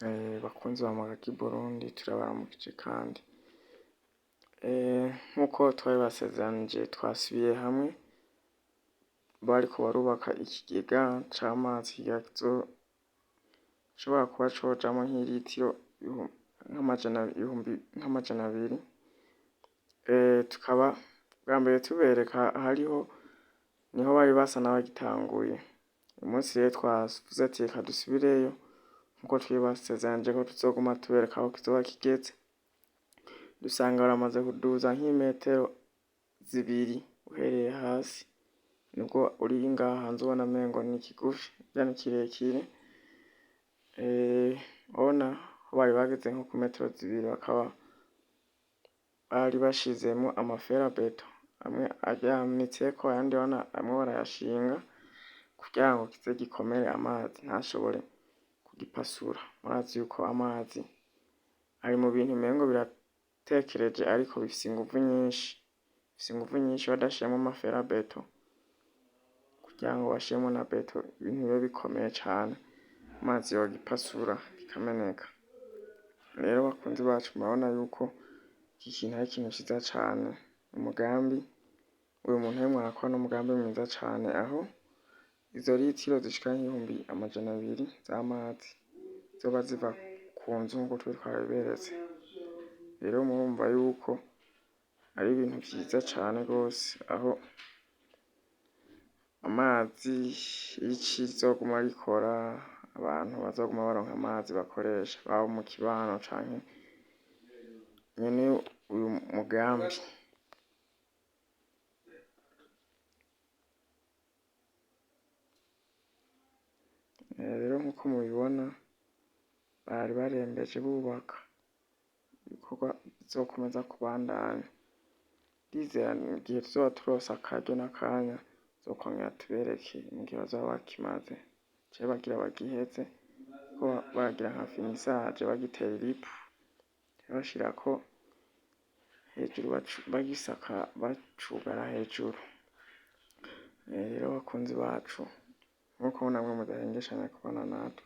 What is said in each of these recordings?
Bakunzi ba Magaki Burundi, turabaramukije kandi nkuko twabibasezeranije twasubiye hamwe bariko barubaka ikigega c'amazi gishobora kuba cojamwo nk'iritiro nk'amajana ibihumbi nk'amajana 2. Tukaba bwa mbere tubereka hariho niho bari basa n'abagitanguye. Uyu munsi rero twavuze ati reka dusubireyo nkuko twabibasezeranije ko tuzoguma tubereka aho kizoba kigeze, dusanga baramaze kuduza nk'imetero 2 uhereye hasi, nibwo uri ngaha hanze ubona umengo ni kigufi burya ni kirekire. Urabona aho bari bageze nko ku metero 2 bakaba bari bashizemwo amaferabeto amwe aryamitseko ayandi urabona amwe barayashinga kugira ngo kize gikomere amazi ntashobore kugipasura. Murazi yuko amazi ari mu bintu umengo biratekereje ariko bifise inguvu nyinshi, bifise inguvu nyinshi badashizemwo amaferabeto kugira ngo bashiremwo na beto ibintu bibe bikomeye cane, amazi yogipasura kikameneka. Rero bakunzi bacu, murabona yuko iki kintu ari ikintu ciza cane, umugambi uyu muntu arimwo arakora n'umugambi mwiza cane, aho izo litiro zishika nk'ibihumbi 200 z'amazi zoba ziva ku nzu nkuko twari twabiberetse. Rero murumva yuko ari ibintu vyiza cane gose, aho amazi ici rizoguma rikora, abantu bazoguma baronka amazi bakoresha baba mu kibano canke nyene uyu mugambi. Rero nkuko mubibona bari barembeje bubaka ibikorwa bizokomeza kubandanya. Ndizera igihe tuzoba turonse akaryo n'akanya tuzokongera tubereke mu gihe bazoba bakimaze canke bagira bagiheze, ko baragira nka finissage bagitera iripu bashirako hejuru bagisaka bacugara hejuru. Rero bakunzi bacu, nkuko namwe mudahengeshanya kubana natwe,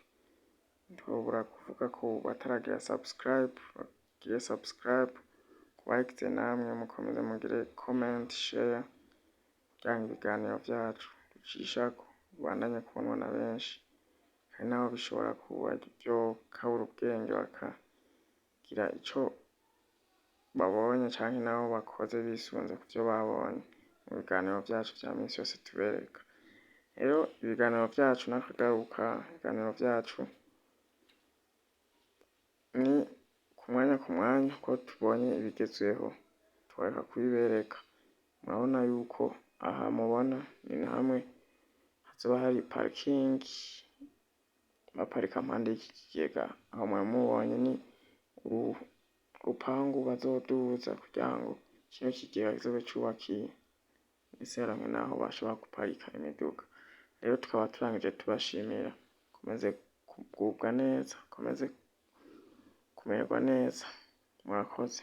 ntitwobura kuvuga ko bataragira subscribe bagire subscribe, kubayigize namwe mukomeze mugire comment, share, kugira ngo ibiganiro vyacu ducishako bibandanye kubonwa na benshi. Hari naho bishobora kuba vyokabura ubwenge bakagira ico babonye canke nabo bakoze bisunze kuvyo babonye mu biganiro vyacu vya misi yose tubereka. Rero ibiganiro vyacu nakagaruka, ibiganiro vyacu ni ku mwanya ku mwanya, ko tubonye ibigezweho tworeka kubibereka. Murabona yuko aha mubona ni hamwe hazoba hari parking, baparika mpande y'iki kigega. Aho mwari mubonye ni urupangu bazoduza kugira ngo kino kigega kizobe cubakiye, ndetse baronke naho bashobora guparika imiduga. Rero tukaba turangije tubashimira, mukomeze kugubwa neza, mukomeze kumererwa neza, murakoze.